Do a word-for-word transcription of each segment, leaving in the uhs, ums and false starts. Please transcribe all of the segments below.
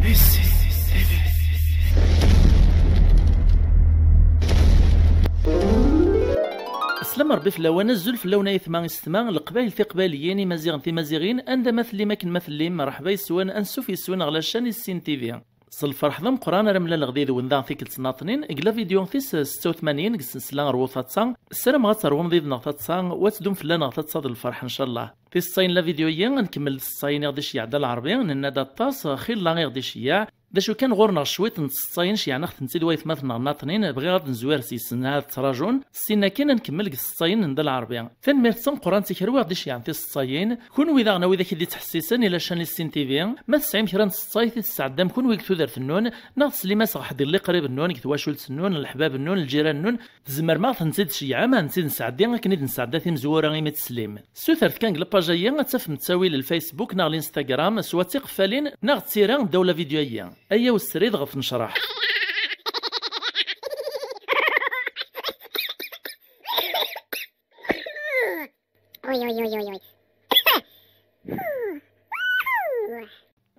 Slam Rebbi fell-awen, azul fell-awen ayetma isetma, leqbayel tiqbayliyin, imaziɣen timaziɣin, anda ma tellim akken ma tellim, merḥba yes-wen, ansuf yes-wen ɣer la chaîne Issin T V. S lferḥ d ameqqran ara mlaleɣ did-wen daɣ tikkelt n aṭnin deg la vidéo tis setta u tmanyin deg ssensla Rwu taḍsa. Ssarameɣ ad terwem did-neɣ taḍsa, u ad teddum fell-aneɣ taḍsa d lferḥ, ncallah. Tiseḍsayin n la vidéo-yi, ad nkemmel d tiseḍsayin i ɣ-d-iceyyeɛ Dda Lɛerbi, nenna-d aṭas, xilla i ɣ-d-iceyyeɛ. D acu kan, ɣur-neɣ cwiṭ n tseḍsayin ceyɛen-aɣ-tent-id waytmaten-nneɣ n aṭnin, bɣiɣ ad nezwir seg-sen, ad ttṛajun. Ssin akin ad nkemmel deg tseḍsayin n Dda Lɛerbi. Tanemmirt d tameqqrant i kra wi ɣ-d-iceyɛen tiseḍsayin. Kunwi daɣen a widak i d-ittḥessisen i la chaîne Issin T V, ma tesɛim kra n tseḍsayt i tesɛeddam kunwi deg tudert-nnun, neɣ teslim-as ɣer ḥedd illi qrib-nnun, deg twacult-nnun, leḥbab-nnun, lǧiran-nnun, tzemrem ad ɣ-tent-id-tceyyɛem, ad tent-id-nesɛeddi akken i d-nesɛedda timezwura imi teslim. Sutret kan deg lapaj-agi, ad tafem ttawil n Facebook neɣ l'Instagram, swat tiqeffalin neɣ d tira ddaw la vidéo-agi. Ayaw srid ɣef tnecraḥt. Uy, uy, uy, uy, uy.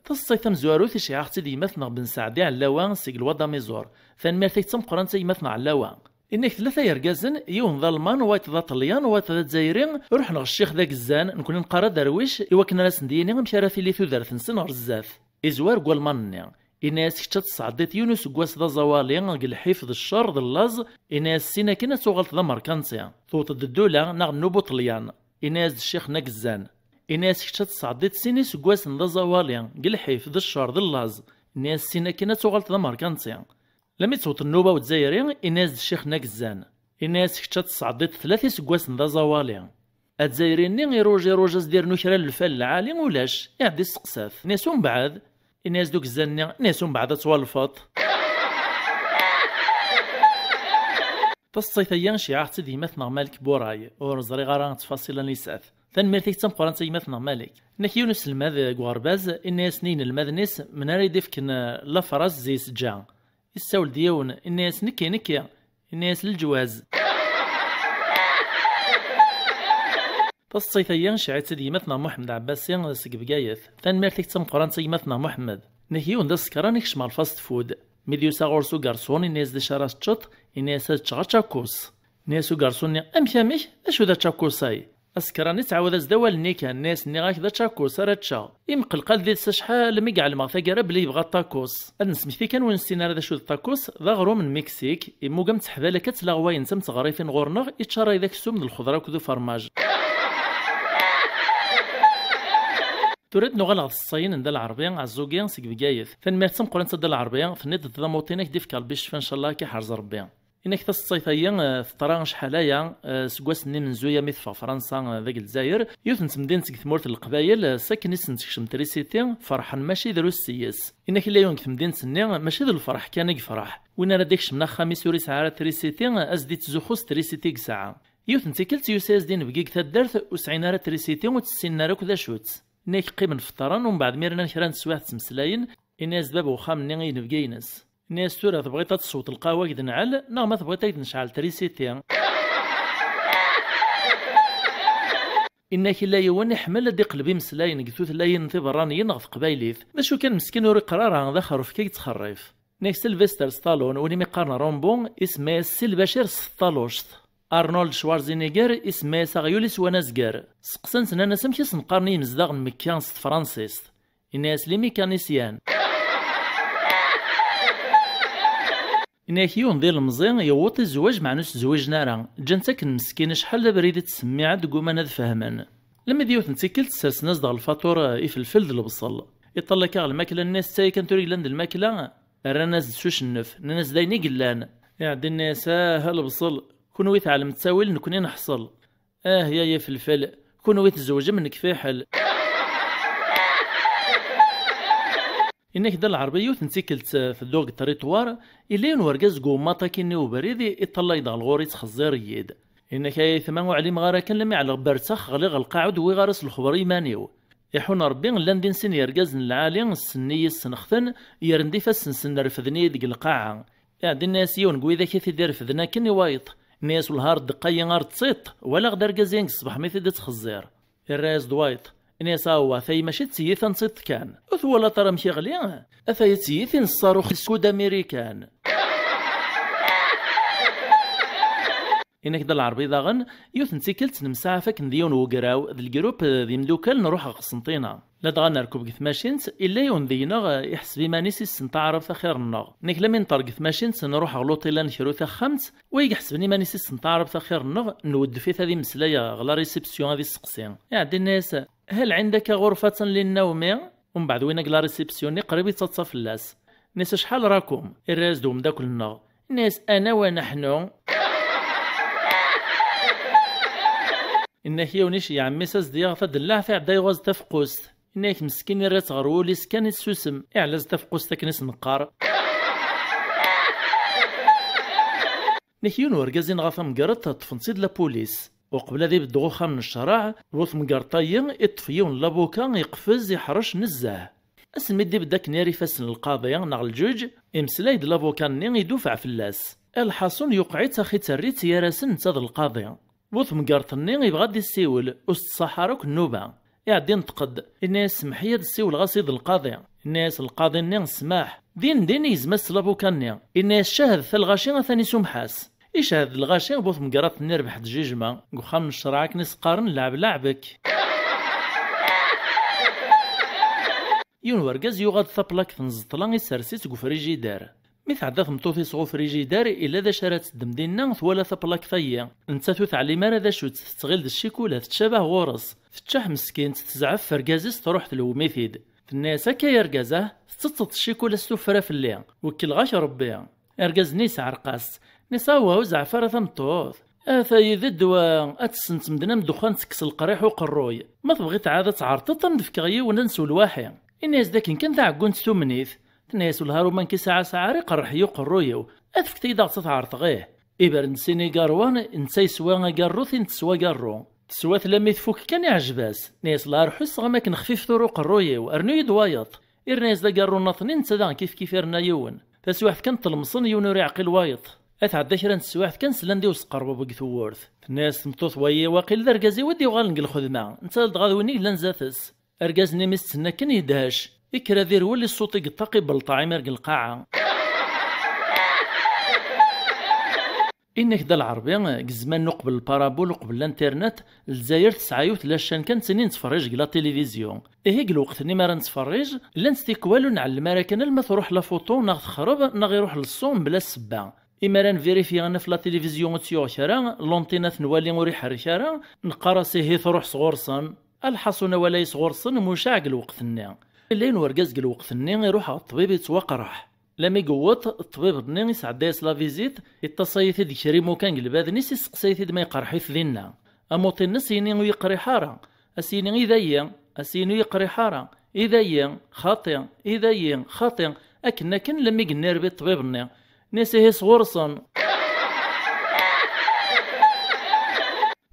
Taseḍsayt tamezwarut iceyyeɛ-aɣ-tt-id yemma-tneɣ Ben Saɛdi Ɛellawa seg Lwad Amiẓur. Tanemmirt-ik d tameqqrant a yemma-tneɣ Ɛellawa. Inna-k tlata yergazen, yiwen d Alman, wayeḍ d Aṭelyan, wayeḍ d Azzayri, ruḥen ɣer ccix d agezzan, nekkni neqqar aderwic, i wakken ara sen-d-yini amek ara tili tudert-nsen ɣer zdat. Izwar deg Walman-nni. Inna-yas kečč ad tesɛeddiḍ yiwen useggas d aẓawali deg lḥif d ccer d llaẓ, inna-yas sin akin ad tuɣaleḍ d amerkanti. Tewweḍ-d ddula neɣ nnuba uṭelyan. Inna-yas-d ccix n agezzan. Inna-yas kečč ad tesɛeddiḍ sin iseggasen d aẓawali deg lḥif d ccer d llaẓ, inna-yas sin akin ad tuɣaleḍ d amerkanti. Lami d-tewweḍ nnuba uzzayri, inna-yas-d ccix n agezzan. Inna-yas kečč ad tesɛeddiḍ tlata iseggasen d aẓawali. Azzayri-nni iruj iruj, as-d-irnu kra n lfal lɛali, ulac. Iɛedda isteqsa-t, inna-yas umbeɛd? Inna-yas-d ugezzan-nni, inna-yas umbeɛd ad twalfeḍ. Taseḍsayt-agi ceyɛeɣ-tt-id yemma-tneɣ Malik Buray, ur ẓriɣ ara ttfaṣil anisat. Tanemmirt-ik d tameqqrant a yemma-tneɣ Malik. Inna-k yiwen uselmad deg uɣerbaz, inna-yasen i yinelmaden-is, mnara i d-ifken, eh, lafraz zi yesǧa. Issawel-d yiwen, inna-yas nekki, nekki, inna-yas leǧwaz. Taseḍsayt-agi ceyɛeɣ-tt-id yemma-tneɣ Muḥemmed Ɛebbasi seg Bgayet. Tanemmirt-ik d tameqqrant a yemma-tneɣ Muḥemmed. Inna-k yiwen d asekran ikcem ɣer fast food. Mi d-yusa ɣur-s ugarṣun, inna-yas d acu ara teččeḍ? Inna-yas ad ččeɣ ačakus. Inna-yas ugarṣun-nni amek amek? D acu d ačakus-ay? Asekran ittɛawad-as-d awal-nni kan, inna-yas nniɣ-ak d ačakus ara ččeɣ. Imqelqal did-s acḥal mi iɛelmeɣ taggara belli yebɣa ṭakus. Ad nesmekti kan win ur nessin ara d acu d ṭakus, d aɣrum n Miksik, immug am tteḥbal akka d tlaɣwayen d tamteɣrifin ɣur-neɣ, iččaray d aksum d lxeḍra akked ufermaj. Tura ad nuɣal ɣer tseḍsayin n Dda Lɛerbi Ɛeẓẓugi seg Bgayet. Tanemmirt d tameqqrant a Dda Lɛerbi, tenniḍ-d tamuṭin ak-d-ifk Rebbi ccfa ncallah, ak-iḥrez Rebbi. Inna-k taseḍsayt-agi, eh, teḍra acḥal aya, eh, seg wass-nni menzuya mi teffeɣ Fransa, eh, deg Lezzayer. Yiwet n temdint deg tmurt n Leqbayel, eh, s akken i sen-tekcem trisiti, ferḥen mačči drus yes. Inna-k illa yiwen deg temdint-nni, mačči d lferḥ kan i yefreḥ. Win ara d-ikecmen axxam-is ur yesɛi ara trisiti, eh, ad s-d-ittzuxxu s trisiti i yesɛa. Yiwet n tikkelt yusa-yas-d inebgi deg taddart ur sɛin ara trisiti, ur tt-ssinen ara akk d acu-tt. Inna-k qqimen feṭṭren, umbeɛd mi rnan kra n teswiɛt ttmeslayen, inna-yas-d bab uxxam-nni i yinebgi-ines. Inna-yas tura tebɣiḍ ad tesweḍ lqahwa deg denɛel, neɣ ma tebɣiḍ ad k-d-necɛel trisiti? Inna-k illa yiwen iḥemmel ad iqleb imeslayen deg tutlayin tiberraniyin neɣ teqbaylit. D acu kan meskin ur iqqar ara, d axerref kan i yettxerrif. Inna-k Sylvester Stallone, win imi qqaren Rambo, isemma-yas Si Lbacir s tṭaluct. Arnold Schwarzenegger isemma-yas aɣyul-is wanazger. Seqsan-t nnan-as amek i sen-qqaren i yimezdaɣ n Mekka s tefransist? Inna-yas les mécaniciens. Inna-yak yiwen d ilemẓi yewweḍ i zzwaǧ meɛna ur s-zwijen ara. Ǧǧan-t akken meskin acḥal d abrid i ttsemmiɛen deg uman ad fehmen. Lemmi d yiwet n tikkelt sersen-as-d ɣer lfaṭur ifelfel d lebṣel. Iṭṭal akka ɣer lmakla-nni, ttay kan tura yellan d lmakla, rran-as-d s ucennef, nnan-as d ayen i yellan. Iɛeddi inna-yas ah a lebṣel, kunwi tɛellem ttawil, nekkni neḥṣel. Ah ya ifelfel, kunwi tzewǧem nekk fiḥel. Inna-k Dda Lɛerbi yiwet n tikkelt, eh, tedduɣ deg ṭriṭwar, illa yiwen wergaz deg ummaṭ akkin i ubrid, i-, iṭṭalay-d ɣer lɣur-i, ittxeẓẓir-iyi-d. Inna-k ay aytma ur ɛlimeɣ ara kan lami ɛelleɣ bertsax ɣliɣ lqaɛa ur d-wwiɣ ara s lexber i iman-iw. Iḥun Rebbi, llan din sin yergazen lɛali, ssnen-iyi ssneɣ-ten, yerren-d ifassen-nsen refden-iyi deg lqaɛa. Iɛeddi inna-yas yiwen n widak i t-id-irefden akken i wayeḍ. Inna-yas wellah ar ddeqqa-yi ar d tiṭ, walaɣ-d argaz-ihin deg ṣṣbeḥ mi t-id-ittxeẓẓir. Irra-yas-d wayeḍ, Ini-as: "Awah, tayi mačči d tiyita n tiṭ kan. Ur twalaḍ ara amek iɣli? Ataya d tiyita n ṣṣarux skud Amerikan." Ini-ak-d a Lɛerbi daɣen, yiwet n tikkelt nemsaɛaf akken d yiwen n wegraw, d lgrup, d yimdukal, nruḥ ɣer Qsenṭina. Ladɣa nerkeb deg tmacint, illa yiwen deg-neɣ, eh, iḥseb iman-is issen taɛrabt axir-nneɣ. Nekk lami nṭer deg tmacint, nruḥ ɣer luṭil ad nekru taxxamt, wa i iḥesben iman-is issen taɛrabt axir-nneɣ, nweddef-it ad imeslay ɣer la réception ad isteqsi. Iɛeddi inna-yas: "هل عندك غرفة للنوم؟" Umbeɛd winna deg la réception-nni qrib ittaḍsa fell-as. Inna-yas: "Acḥal rakum?" Irra-yas-d umeddakel-nneɣ. Inna-yas: "أنا ونحن." Inna-k yiwen iceyyeɛ mmi-s ad s-d-yaɣ tadellaɛt, iɛedda yuɣ-as-d tafeqqust. Inna-k meskin, irra-tt ɣer wul-is kan, issusem. Iɛella-as-d tafeqqust akken i s-neqqar. Inna-k yiwen urgaz inɣa tamgerḍt, ṭṭfen-tt-id la police. Uqbel ad ibedd ɣer uxxam n ccreɛ, bu temgerḍt-ayi, iṭṭef yiwen n labuka, iqfez, iḥrec nezzeh. Asmi d-ibedd akken ar ifassen n lqaḍi neɣ lǧuǧ, imeslay-d labuka-nni, idufeɛ fell-as. Lḥaṣun, yuqeɛ-itt, ax-itt, err-itt gar-asen netta d lqaḍi. Bu temgerḍt-nni, ibɣa ad d-issiwel, ur s-tṣaḥ ara akk nnuba. Iɛeddi inṭeq-d, inna-yas: "Semmeḥ-iyi ad ssiwleɣ a sidi lqaḍi." Inna-yas lqaḍi-nni: "Ssmaḥ." Din din igzem-as s labuka-nni, inna-yas: "Cehdet a lɣaci, atan isumeḥ-as." Icehhed lɣaci, bu temgerḍt-nni irbeḥ-d jijma, deg uxxam n ccreɛ akken i s-qqaren: "Lɛeb leɛbek." Yiwen wergaz yuɣ-d taplakt n ẓẓeṭla, isers-itt deg ufrijider. Mi tɛedda tmeṭṭut-is ɣer ufrijider, illa d acu ara teddem dinna, twala taplakt-ayi. Nettat ur teɛlim ara d acu-tt, tettɣil d ccikula, tettcabah ɣur-s. Teččeḥ meskint, tezɛef f urgaz-is, truḥ tlewwem-it-id. Tenna-yas: "Akka ay argaz, ah, tettetteḍ ccikula s tuffra fell-i? Wekkleɣ-ak Rebbi." Argaz-nni yesɛerq-as. Inna-yas: "Awah, ur zeɛɛef ara tameṭṭut. Atay d ddwa, ad tessen medden am ddexxan, tekkes leqriḥ uqerruy. Ma tebɣiḍ ɛad ad tɛerḍeḍ, ad m-d-fkeɣ yiwen ad nsew lwaḥi." Inna-yas: "D akken kan taɛeggunt tumnit." Tenna-yas: "Wellah ar umank isɛa sɛari, iqerreḥ-iyi uqerruy-iw. Ad fkeɣ-iyi-d ad ɣ-tt-tɛerḍeḍ, ih." Ibren-d sin igarwan, netta yeswa agarru, tin teswa agarru. Teswa-t lammi tfuk kan, iɛjeb-as. Tenna-yas: "La, ar ḥusseɣ am akken xfif tura uqerruy-iw, rnu-yi-d wayeḍ." Irna-yas-d agarru-nnaṭni, netta daɣen kif kif irna yiwen. Taswiɛt kan ṭṭlemṣen, yiwen ur iɛqil wayeḍ. Ad tɛedda kra n teswiɛt kan, slan-d i usqerbubu deg tewwurt. Tenna-yas tmeṭṭut: "Wayi waqil d argaz-iw i d-yuɣalen deg lxedma, netta dɣa d win i yellan zdat-s." Argaz-nni mi s-tt-tenna kan yedhec, ikker ad irwel, iṣṣuṭ i yeṭṭaq, ibelṭeɛ imir deg lqaɛa. Inna-k-d a Lɛerbi, deg zzman n uqbel lparabul, uqbel l'internet, Lezzayer tesɛa yiwet la chaîne kan ttinin nettferrij deg la télévision. Ihi deg lweqt-nni mi ara nettferrij, llant tikwal ur nɛellem ara kan alma truḥ la photo neɣ texreb neɣ iruḥ le son mebla ssebba. Imi ara nvirifyi ad naf la télévision ur tt-yuɣ kra, l'antenne ad t-nwali ur iḥerrek ara, neqqar-as ihi truḥ sɣur-sen. Alḥaṣun awal-a sɣur-sen mucaɛ deg lweqt-nni. Llan wergaz deg lweqt-nni iruḥ ɣer ṭṭbib yettwaqreḥ. Lami yewweḍ, ṭṭbib-nni isɛedda-yas la visite, iṭṭasay-it-id kra imukan deg lbaden-is, iseqsay-it-id ma yeqreḥ-it dinna. Amuṭi-nnes yini ur yeqriḥ ara, as-yini i dayi, as-yini ur yeqriḥ ara, i dayi, xaṭi, i dayi, xaṭi, akken akken lami yenna irbi ṭṭbib-nni. Nni-as ihi sɣur-sen.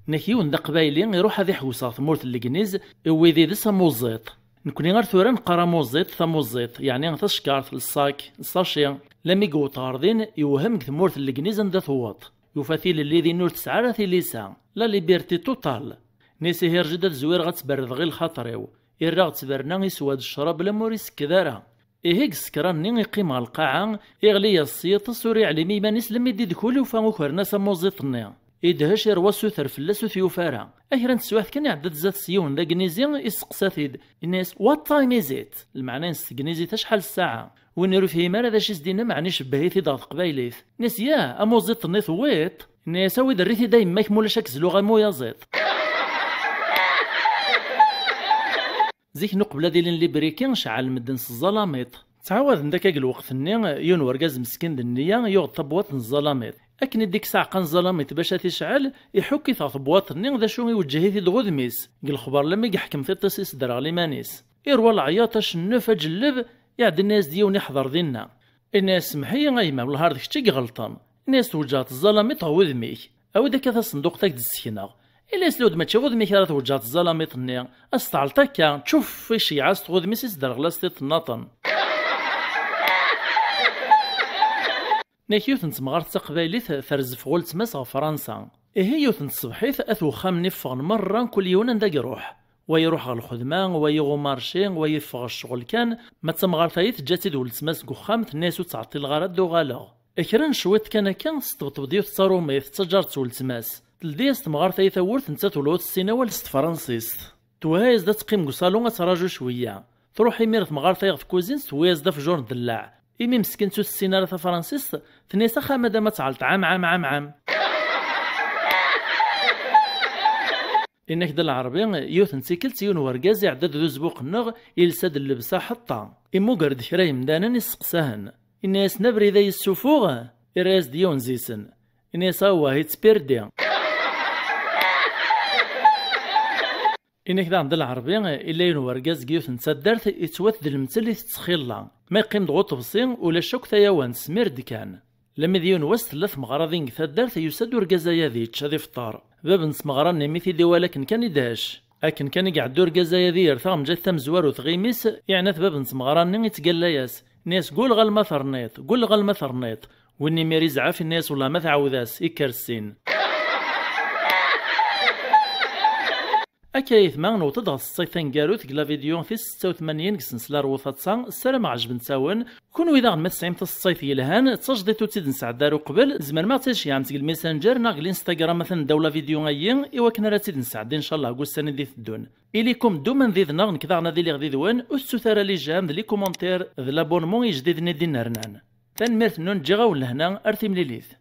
Nek yiwen d aqbayli iruḥ ad iḥewwes ɣer tmurt n Legniz, iwwi did-s amuẓiṭ. Nekni ar tura neqqar amuẓiṭ, tamuẓiṭ, yeɛni tacekkart, le sac, le sachet. Lami yewweḍ ɣer din, yewhem deg tmurt n Legniz anda tewweḍ. Yufa tilelli din ur tesɛi ara tilisa. La liberté totale. Nni-as ihi rju-d ad zwireɣ ad ttberrdeɣ i lxaṭer-iw. Irra ɣ-ttberna, iswa-d ccrab lamur isekked ara. Ihi deg ssekra-nni iqqim ɣer lqaɛa, iɣli-yas s yiṭes, ur iɛlim iman-is lemmi d-idkul, yufa ukren-as amuẓiṭ-nni. Idhec, irwa asuter fell-as ur t-yufi ara. A kra n teswiɛt kan iɛedda-d zdat-s yiwen d agnizi, isteqsa-t-id, inna-yas: "What time is it?" Lmeɛna-ines s tegnizit acḥal ssaɛa. Win ur ifhim ara d acu i s-d-inna, meɛna icebbeḥ-it-id ɣer teqbaylit. Inna-yas: "Yah, amuẓiṭ-nni tewwiḍ-t?" Inna-yas: "Awi-d err-it-id a yemma-k, mulac ad k-zluɣ am uyaziḍ." Zik n uqbel ad ilin libriki, ceɛɛlen medden s ẓẓalamiṭ. Ttɛawaden-d akka deg lweqt-nni, yiwen wergaz meskin d nniya yuɣ-d tabwaṭ n ẓẓalamiṭ. Akken i d-ikkes aɛeqqa n ẓẓalamiṭ bac ad t-icɛel, iḥukk-it ɣer tebwaṭ-nni, d acu iweǧǧeh-it-id ɣudem-is. Deg lexbar, lemmi yeḥkem tiṭ-is, isedder ɣer liman-is. Irwa leɛyaṭ, acennef, aǧelleb, iɛedda inna-yas-d yiwen iḥḍer dinna. Inna-yas: "Semmeḥ-iyi a yemma, wellah ar d kečč i iɣelṭen." Inna-yas: "Tweǧǧeḍ ẓẓalamiṭ ɣer wudem-ik. Awi-d akka tasenduqt ad k-d-ssekneɣ." Inna-yas: "Lud, mačči ɣudem-ik ara tweǧǧeḍ ẓẓalamiṭ-nni. As-tɛelṭ akka, ččuf iceyyeɛ-as-t ɣudem-is, isderɣel-as tiṭ nnaṭen." Nek yiwet n temɣart taqbaylit terzef ɣ ultma-s ɣer Fransa. Ihi yiwet n tṣebḥit, at wexxam-nni ffɣen merra, kul yiwen anda i iruḥ. Wa iruḥ ɣer lxedma, wa yuɣ umarci, wa yeffeɣ ccɣel kan, ma d tamɣart-ayi teǧǧa-tt-id weltma-s deg uxxam, tenna-yas ur ttɛeṭṭileɣ ara ad d-uɣaleɣ. Kra n cwiṭ kan akka, tesṭebṭeb-d yiwet d taṛumit, tettaǧǧar-tt weltma-s. Teldi-yas temɣart-ayi tawwurt, nettat ula ur tessin awal s tefransist. Twehha-yas-d ad teqqim deg uṣalu ad traǧu cwiyya. Truḥ imir temɣart-ayi ɣer tkuzint, tewwi-yas-d afjur n ddellaɛ. Imi meskint ur tessin ara tafransist, tenna-yas ax a madam ad tɛelleḍ ɛam ɛam ɛam ɛam. Inna-k-d a lɛerbi, yiwet n tikkelt yiwen wergaz iɛedda-d d uzbuq-nneɣ, ilsa-d llebsa ḥeṭṭa. Immuger-d kra yemdanen, isseqsa-hen. Inna-yasen abrid-a yessufuɣ? Irra-yas-d yiwen zi-sen. Inna-yas awah, ittpirdi. Inna-k daɣen d lɛerbi, illa yiwen wergaz deg yiwet n taddart, ittwat d lemtel i tettxilla. Ma yeqqim-d ɣer uṭebsi, ulac akk tayawant, smir-d kan. Lammi d yiwen wass tella tmeɣra din deg taddart, yusa-d urgaz-aya ad yečč, ad ifeṭṭer. Bab n tmeɣra-nni mi t-id-iwala akken kan idhec. Akken kan i iɛedda urgaz-aya di yir taɣenǧayt tamezwarut ɣim-is, iɛna-t bab n tmeɣra-nni ittgalla-yas. Inna-yas gulleɣ alma terniḍ, gulleɣ alma terniḍ. Win imir izɛef inna-yas wellah ma tɛawed-as, ikker ssin. Akka ayetma, newweḍ-d ɣer tseḍsayt taneggarut deg la vidéo tis setta u tmanyin deg sensla Rwu Taḍsa, ssarameɣ ɛejbent-awen. Kunwi daɣen ma tesɛim taseḍsayt yelhan, d tajdiṭ ur tt-id-nesɛedda ara uqbel, tzemrem ad ɣ-tt-id-tceyyɛem deg lmessenger neɣ deg l'Instagram atan ddaw la vidéo-ayi, i wakken ara tt-id-nesɛeddi ncallah deg ussan i d-iteddun. Ilikum ddumen did-neɣ, nekk daɣen ad iliɣ did-wen, ur tettut ara les j'aime d les commentaires d l'abonnement ijdiden i d-innernan. Tanemmirt-nwen, ǧǧiɣ-awen lehna, ar timlilit.